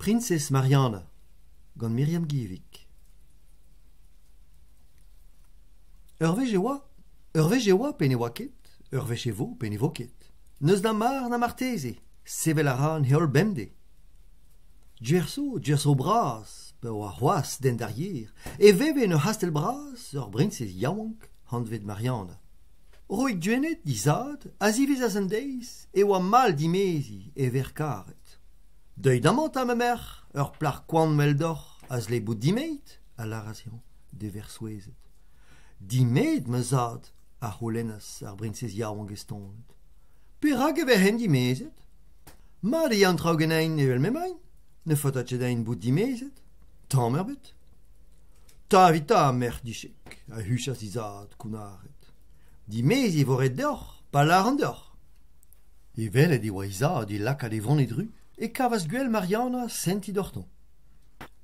Priñsez Marianna gant Myriam Guillevic. Ur wech e oa, ur wech e oa pe ne oa ket, ur wech e vo pe ne vo ket. N'eus na mar na marteze, sevel a ra an heol bemdez. Djerso, djerso bras, pa oa c'hoazh den d'ar yer, e veve en ur c'hastell bras ur briñsez yaouank anvet Marianna. Roig Gwened, he zad, a zivizas un deiz e oa mall dimeziñ e verc'h karet. Deuit amañ 'ta ma merc'h, ur plac'h koant 'veldoc'h a zle bout dimezet, a lâras eñ d'e verc'h souezhet. Dimezet, ma zad ? a c'houlennas ar briñsez yaouank estonet. Perak e vehen dimezet ? Mat eo an traoù ganin evel m'emaint, ne faota ket din bout dimezet, tamm ebet. Tavit 'ta, merc'h dichek, a huchas he zad kounnaret. Dimeziñ e vo ret deoc'h pa lâran deoc'h. Evelet e oa he zad é lakaat e vont e dru e kavas gwell Marianna sentiñ doc'htañ.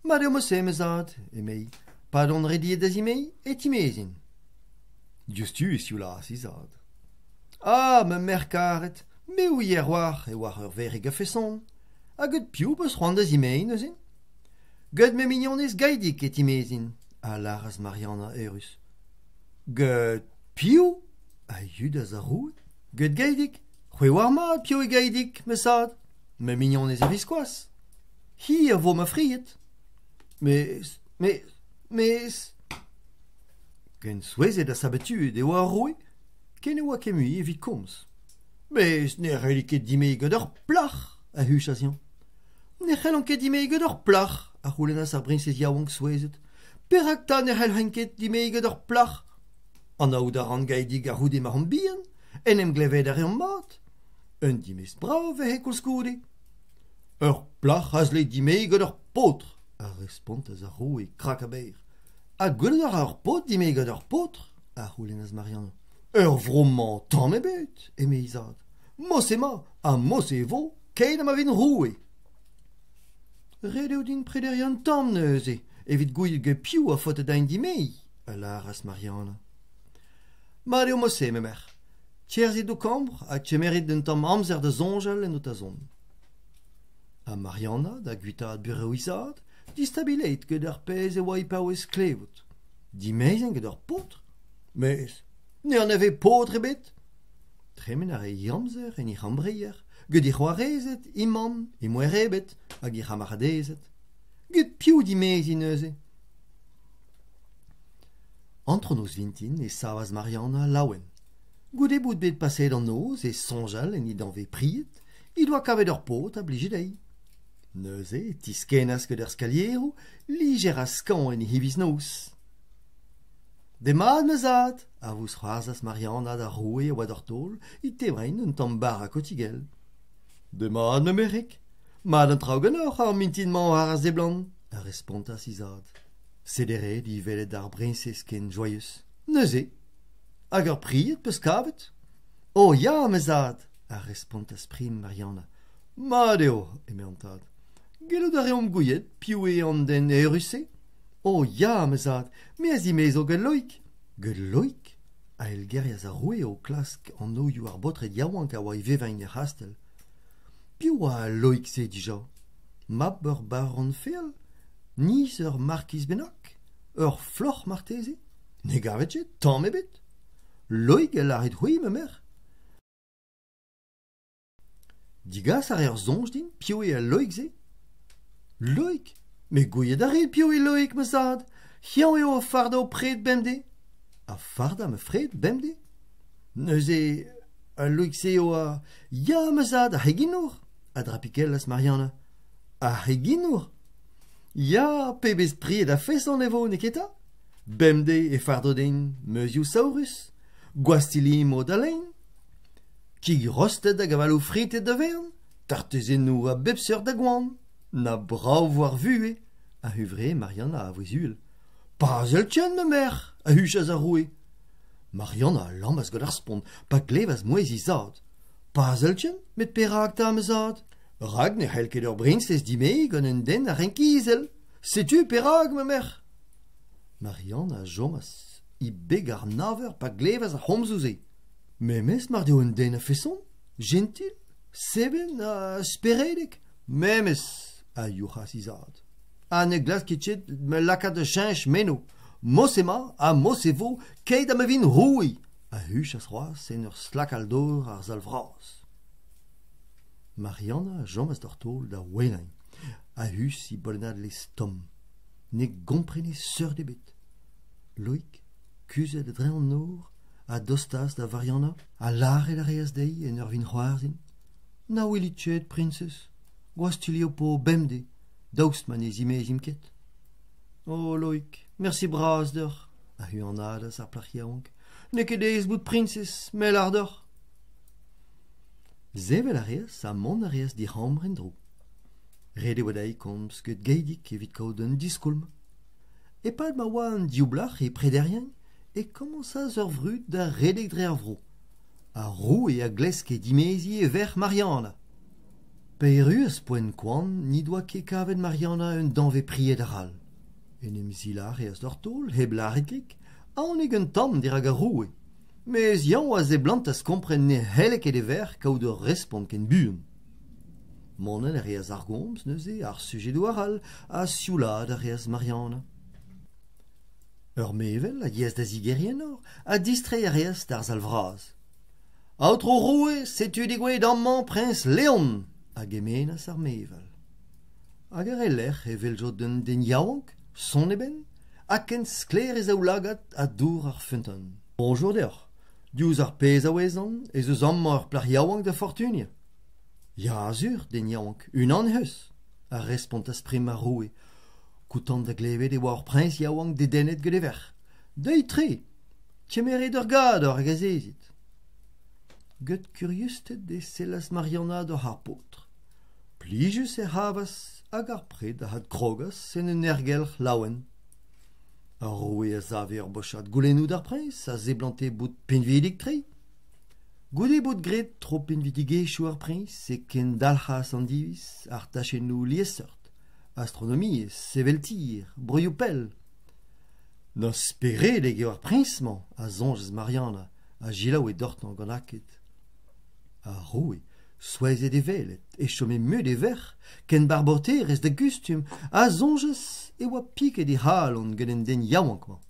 Mat eo mod-se, ma zad, emezhi, pad on rediet da zimeziñ e timezin. Diouzhtu e sioulaas he zad. Ah, ma merc'h karet, me 'ouie a-walc'h e oac'h ur verc'hig a-feson. Ha get piv 'peus c'hoant da zimeziñ neuze ? Get ma mignonez Gaidig e timezin, a lâras Marianna eürus. Get piv ? a yudas ar roue. Get Gaidig. C'hwi 'oar mat piv eo Gaidig, ma zad. Ma mignonez a-viskoazh. Hi a vo ma fried. Mes, mes, mes… Ken souezhet ha sabatuet e oa ar roue ken ne oa ket mui evit komz. Mes ne c'helli ket dimeziñ gant ur plac'h, a huchas-eñ. Ne c'hellan ket dimeziñ gant ur plac'h, a c'houlennas ar briñsez yaouank souezhet. Perak 'ta ne c'hellfen ket dimeziñ gant ur plac'h ? Anaout a ran Gaedig a-c'houde ma on bihan, en em glevet a reomp mat. Un dimez brav e vehe koulskoude. Ur plac'h a zle dimeziñ gant ur paotr, a respontas ar roue krak-ha-berr. Ha gwelout a ra ur paotr dimeziñ gant ur paotr ? a c'houlennas Marianne. Er vro-mañ tamm ebet, eme he zad. Mos emañ ha mos e vo keit ha ma vin roue. Ret eo din prederiañ un tamm neuze evit gouzout get piv a faote din dimeziñ, a lâras Marianna. Mat eo mod-se, ma merc'h. Kerzhit d'ho kambr ha kemerit un tamm amzer da soñjal en ho tazont. Ha Marianna da guitaat burev he zad, distabilet get ar pezh e oa e paouez klevout. Dimeziñ get ur paotr ? Mes ne anavez paotr ebet. Tremen a rae he amzer en he c'hambreier, get he c'hoarezed, he mamm, he moerebed hag he c'hamaradezed. Get piv dimeziñ neuze ? Antronoz vintin e savas Marianna laouen. Goude bout bet paseet an noz e soñjal en he danvez pried, he doa kavet ur paotr a blije dezhi. Neuze e tiskennas gant ar skalieroù, lijer ha skañv en he hiviz-noz. Demat ma zad, a vousc'hoarzhas Marianna d'ar roue a oa doc'h taol e tebrin un tamm bara kotigell. Demat ma merc'hig, mat an traoù ganeoc'h ar mintin-mañ war a seblant, a respontas he zad. Sederet he welet ar briñsez ken joaius. Neuze, hag ur pried 'peus kavet ? Oh ya, ma zad, a respontas prim Marianna. Mat eo, eme an tad. Gellout a reomp gouiet piv eo an den eürus-se ? Oh ya, ma zad, me a zimezo gant Loig. Gant Loig ? a eilgerias ar roue o klask anvioù ar baotred yaouank a oa e vevañ er c'hastell. Piv oa al Loig-se dija ? Mab ur baron feal ? Niz ur markiz bennak ? Ur floc'h marteze ? Ne gavet ket, tamm ebet. Loig a lârit-c'hwi, ma merc'h ? Degas a reer soñj din piv eo al Loig-se ? Loig ? Met gouiet a rit piv eo Loig, ma zad ? Eñ eo a farda ho pred bemdez. A farda ma fred bemdez ? Neuze, al Loig-se eo a… Ya, ma zad, ar c'heginour ! a drapikellas Marianna. Ar c'heginour ? Ya, pebezh pried a-feson e vo, neketa ? Bemdez e fardo din meuzioù saourus, gwastilli mod da lein. Kig rostet hag avaloù fritet da vern, tartezennoù a bep seurt da goan. Na brav 'vo ar vuhez, a huñvree Marianna a vouezh uhel. Pazell ken, ma merc'h, a huchas ar roue. Marianna a lammas gant ar spont pa glevas mouezh he zad. Pazell ken, met perak 'ta, ma zad ? Rak ne c'hell ket ur briñsez dimeziñ gant un den a renk izel. Setu perak, ma merc'h. Marianna a chomas e beg ar naver pa glevas ar c'homzoù-se. Memes mar deo un den a-feson, jentil, seven ha speredek, memes, a youc'has he zad. Ha ne glaskit ket ma lakaat da cheñch meno. Mos emañ ha mos e vo keit ha ma vin roue, a huchas c'hoazh en ur stlakal dor ar sal vras. Marianna a chomas doc'h taol da ouelañ, a-us he bolennad lez tomm. Ne gomprene seurt ebet. Loik, kuzhet a-dreñv an nor, a dostaas da Varianna ha lâret a reas dezhi en ur vinc'hoarzhin Na welit ket, priñsez, gwastilli ho po bemdez, daoust ma ne zimezimp ket. O Loik, mersi bras deoc'h, a huanadas ar plac'h yaouank. N'eo ket aes bout priñsez, me 'lâr deoc'h. Sevel a reas ha mont a reas d'he c'hambr en-dro. Ret e oa dezhi komz get Geidig evit kaout un diskoulm. E-pad ma oa an div blac'h e prederiañ e komañsas ur vrud da redek dre ar vro. Ar roue a glaske dimeziñ e verc'h Marianna. Pa erruas poent koan n'he doa ket kavet Marianna un danvez pried arall. En em silañ a reas doc'h taol hep lâret grik, aonik un tamm dirak ar roue. Mes eñ a seblantas kompren ne c'helle ket e verc'h kaout ur respont ken buan. Mont a reas ar gomz neuze àr sujedoù arall ha sioulaat a reas Marianna. Ur mevel a yeas da zigeriñ an nor ha distreiñ a reas d'ar sal vras. Aotrou roue, setu degouezhet amañ priñs Leon, a gemennas ar mevel. Hag ar e-lec'h e weljod un den yaouank, sonn e benn, ha ken sklaer e zaoulagad ha dour ar feunteun. Bonjour deoc'h. Diouzh ar pezh a ouezan ez eus amañ ur plac'h yaouank da fortuniañ. Ya sur, den yaouank, unan ec'h eus, a respontas prim ar roue, koutant da glevet e oa ur priñs yaouank dedennet gant e verc'h. Deuit-tre, kemerit ur gador hag azezit. Gant kuriusted e sellas Marianna doc'h ar paotr. Plijus er c'havas hag ar pred a adkrogas en un aergelc'h laouen. Ar roue a save ur bochad goulennoù d'ar priñs a seblante bout pinvidik-tre. Goude bout graet tro pinvidigezhioù ar priñs e kendalc'has an diviz àr tachennoù liesseurt, astronomiezh, sevel tier, broioù pell. Na speredek eo ar priñs-mañ, a soñjas Marianna, a selaoue doc'htañ gant aked. Ar roue, souezhet e welet e chome mut e verc'h, ken barboterez da gustum, a soñjas e oa piket he c'halon gant an den yaouank-mañ.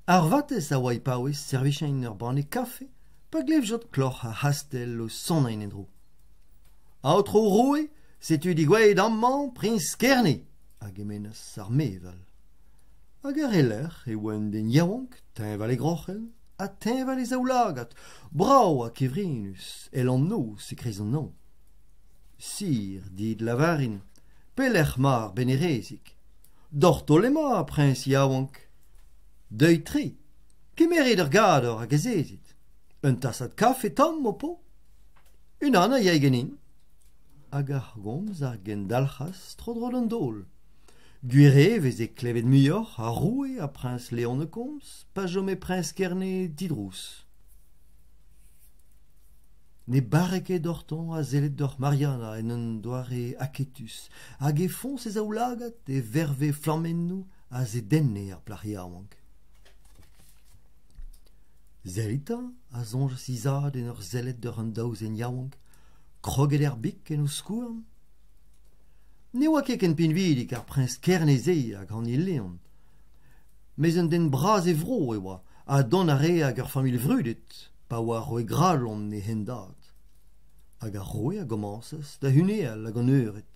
Ar vatezh a oa e paouez servijañ ur banne kafe pa glevjod kloc'h ar c'hastell o sonnañ en-dro. Aotrou roue, setu degouezhet amañ priñs Kerne, a gemennas ar mevel. Hag ar e-lec'h e oa un den yaouank, teñval e groc'hen ha teñval e zaoulagad, brav ha kevrinus, èl an noz e-kreiz an hañv. Sir, dit lavarin, pelec'h 'ma ar bennerezig? Doc'h taol emañ, priñs yaouank. Deuit-tre, kemerit ur gador hag azezit. Un tasad kafe tomm ho po? Unan a yay ganin. Hag ar gomz a gendalc'has tro-dro d'an daol. Gwir eo e veze klevet muioc'h ar roue ha priñs Leon o komz pa chome priñs Kerne didrouz. Ne bare ket doc'htañ a sellet doc'h Marianna en un doare aketus hag e foñs e zaoulagad e verve flammennoù a zedenne ar plac'h yaouank. Sellit 'ta, a soñjas he zad en ur sellet doc'h an daou zen yaouank, kroget er big en o skouarn. Ne oa ket ken pinvidik ar priñs Kerne-se hag hini Leon. Mes un den bras e vro e oa ha dont a rae ag ur familh vrudet pa oa roue Gralon e hendad. Hag ar roue a gomañsas da huneal hag an eured.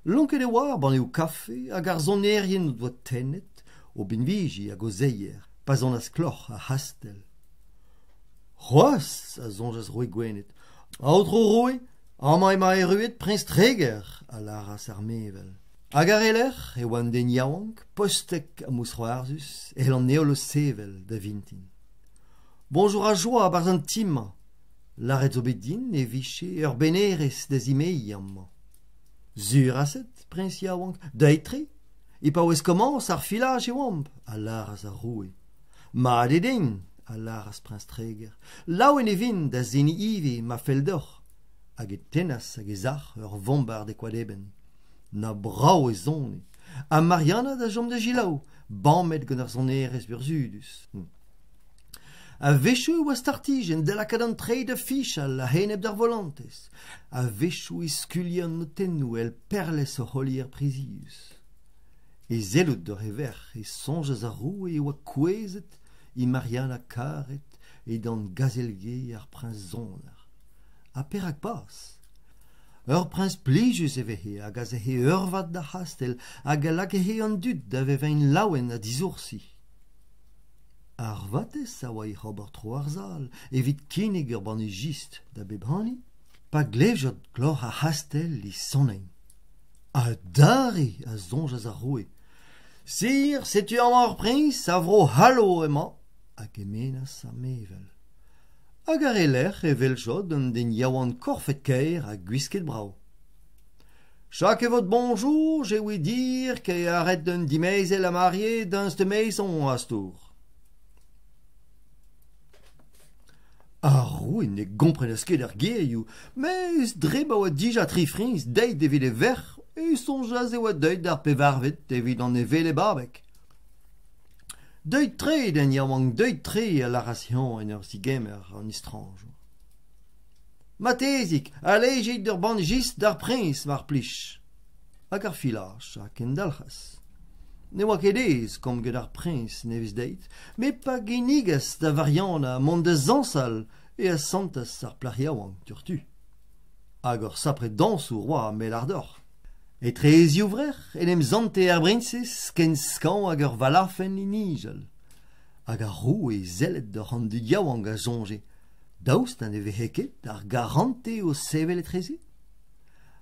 Lonket e oa ar banneoù kafe hag ar sonerien o doa tennet o binviji hag o seier pa sonas kloc'h ar c'hastell. C'hoazh, a soñjas roue Gwened, aotrou roue, amañ emañ erruet priñs Treger, a lâras ar mevel. Hag àr e lerc'h e oa un den yaouank, postek ha mousc'hoarzhus, evel an heol o sevel da vintin. Boñjour ha joa a-barzh an ti-mañ. Lâret zo bet din e vije ur bennerez da zimeiñ amañ. Sur aset, priñs yaouank, deuit-tre. E paouez komañs ar filaj e oamp, a lâras ar roue. Mat eo din, a lâras priñs Treger. Laouen e vin da seniñ ivez ma fell deoc'h. Hag e tennas ag e sac'h ur vombard e koad-eben. Na brav e sone! Ha Marianna da chom da selaou, bamet gant ar sonerezh burzhudus. A-wechoù e oa startijenn da lakaat an treid da fichal a-enep d'ar volontez. A-wechoù e skuilhe an notennoù èl perlez ur c'holier prizius. E sellout doc'h e verc'h e soñjas ar roue e oa kouezhet he Marianna karet edan gazel-ge ar priñs soner. Ha perak pas? Ur priñs plijus e vehe hag a zehe eurvad d'ar c'hastell hag a lakahe an dud da vevañ laouen ha disoursi. Ar vatezh a oa ec'h ober tro ar sal evit kinnig ur banne jistr da bep hini pa glevjod kloc'h ar c'hastell e soniñ. Adarre, a soñjas ar roue. Sir, setu amañ ur priñs a Vro-C'hallo emañ, a gemennas ar mevel. Hag àr e lerc'h e weljod un den yaouank korfet-kaer ha gwisket brav. Chaque votre bonjour, j'ai ouï dire que arrête d'un dimezell a marié d'un ste maison astour. Ar roue ne gomprenas ket ar gerioù, mes dre ma oa dija tri friñs deuet evit e verc'h e soñjas e oa deuet ar pevarvet evit an hevelep abeg. Deuit-tre, den yaouank, deuit-tre, a lâras-eñ en ur zegemer an estrañjour. Matezhig, alejit ur bann jistr d'ar priñs, mar plij. Hag ar filaj a kendalc'has. Ne oa ket aes komz gant ar priñs nevez-deiz, met pa ginnigas da Variana mont da zañsal e asantas ar plac'h yaouank diouzhtu. Hag ur sapre dañsour oa, me 'lâr deoc'h. Etre e zivrec'h en em sante ar briñsez ken skañv hag ur valafenn e nijal. Hag ar roue sellet doc'h an dud yaouank a soñje daoust ha ne vehe ket ar garantez o sevel etreze?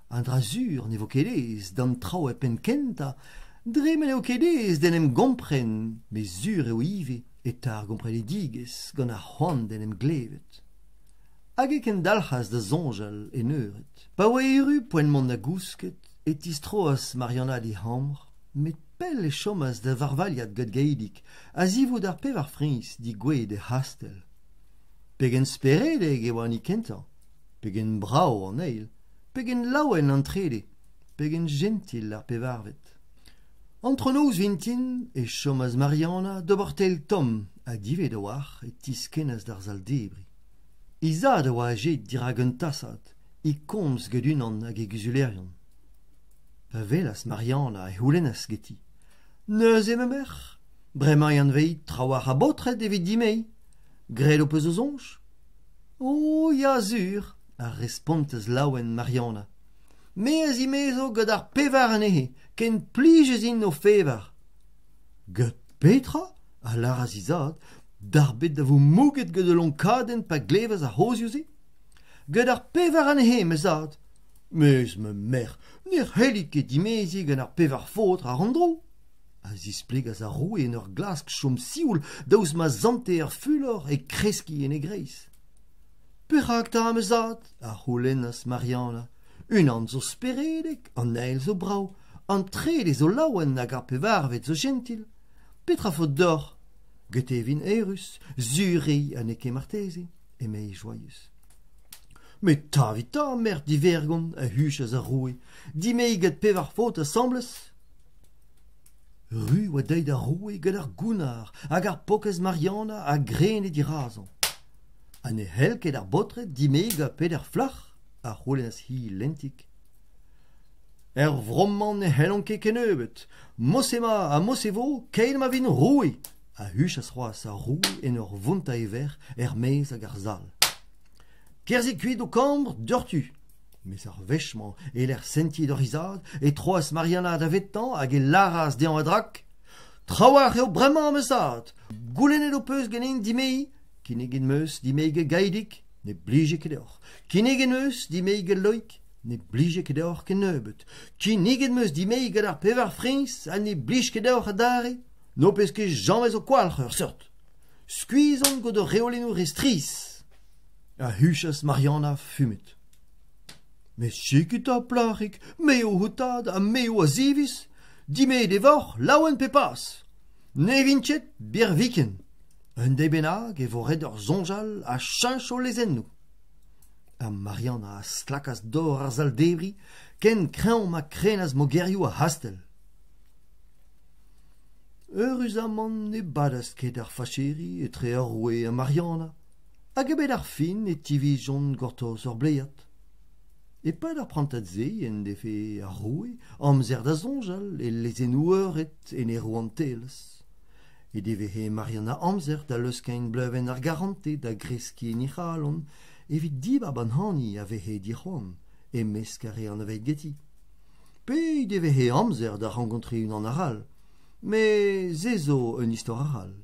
A dra sur ne vo ket aes d'an traoù e penn kentañ dre ma n'eo ket aes d'en em gompren met sur eo ivez e ta ar gomprenidigezh gant ar c'hoant d'en em glevet. Hag e kendalc'has da soñjal en eured. Pa oa erru poent mont da gousket e tistroas Marianna d'he c'hambr met pell e chomas da varvailhat gant Gaedig a-zivout ar pevar friñs degouezhet er c'hastell. Pegen speredek e oa an hini kentañ, pegen brav an eil, pegen laouen an trede, pegen jentil ar pevarvet. Antronoz vintin e chomas Marianna d'ober teil tomm ha diwezhat a-walc'h e tiskennas d'ar sal-debriñ. He zad a oa azeet dirak un tasad e komz gant unan ag e guzulerion. Pa welas Marianna e c'houlennas ganti Neuze ma merc'h, bremañ e anveit trawalc'h a baotred evit dime'iñ. Graet ho peus ho soñj ? Oh ya sur, a respontas laouen Marianna. Me a zimezo gant ar pevar anezhe, ken plijus int o fevar. Gant petra ? a lâras he zad, darbet da vo mouget gant ul lonkadenn pa glevas ar c'hozioù-se. Gant ar pevar anezhe, ma zad. Mes ma merc'h, ne c'hellit ket dimeziñ gant ar pevar faotr àr an dro. A zisplegas ar roue en ur glask chom sioul daoust ma sante ar fulor é kreskiñ en e greiz. Perak 'ta, ma zad ? a c'houlennas Marianna. Unan zo speredek, an eil zo brav, an trede zo laouen hag ar pevarvet zo jentil. Petra faot deoc'h ? Gete e vin eürus, sur eo ha n'eo ket marteze, eme Joaius. Met tavit 'ta, merc'h divergont, a huchas ar roue, dime'it gant pevar faotr asambles. Ru oa deuet ar roue gant ar gounnar hag ar paourkaezh Marianna a grene dirazañ. Ha ne c'hell ket ar baotred dimegañ peder flac'h ? a c'houlennas-hi lentik. Er vro-mañ ne c'hellont ket kennebeut. Mose ema ha mose vo keit ma vin roue ! a huchas c'hoazh ar roue en ur vontañ e verc'h er-maez ag ar sal. Kerzhit kuit ho kambr diouzhtu ! Mes ar wech-mañ e-lec'h sentiñ d'hor he zad e troas Marianna davetañ hag e lâras dezhañ a-drak Trawalc'h eo bremañ ma zad ! Goulennet ho peus ganin dime'iñ ? Kinniget 'm eus dime'iñ get Gaedig ? Ne blije ket deoc'h. Kinniget 'm eus dime'iñ get Loig ? Ne blije ket deoc'h kennebeut. Kinniget 'm eus dime'iñ gant ar pevar friñs ha ne blij ket deoc'h adarre ? N'ho peus ket james ho kwalc'h ur seurt. Skuizh on gant ho reolennoù re strizh. A huchas Marianna fumet. Met sikit 'ta, plac'hig, me eo ho tad ha me eo a ziviz. Dimeet e voc'h, laouen pe pas. Ne vin ket birviken. Un deiz bennak e vo ret deoc'h soñjal ha cheñch ho lezennoù. Ha Marianna a stlakas dor ar sal-debriñ ken kreñv ma krenas mogerioù ar c'hastell. Eüruzamant ne badas ket ar facheri etre ar roue ha Marianna, hag a-benn ar fin e tivizjont gortoz ur bleiad. E-pad ar prantad-se en defe ar roue amzer da soñjal e lezennoù eured en e rouantelezh. He devehe Marianna amzer da leuskeñ bleuñvenn ar garantez da greskiñ en he c'halon evit dibab an hani a vehe dic'hoant e-mesk ar re anavezet ganti. Pe he devehe amzer da rankontriñ unan arall. Met se zo un istor arall.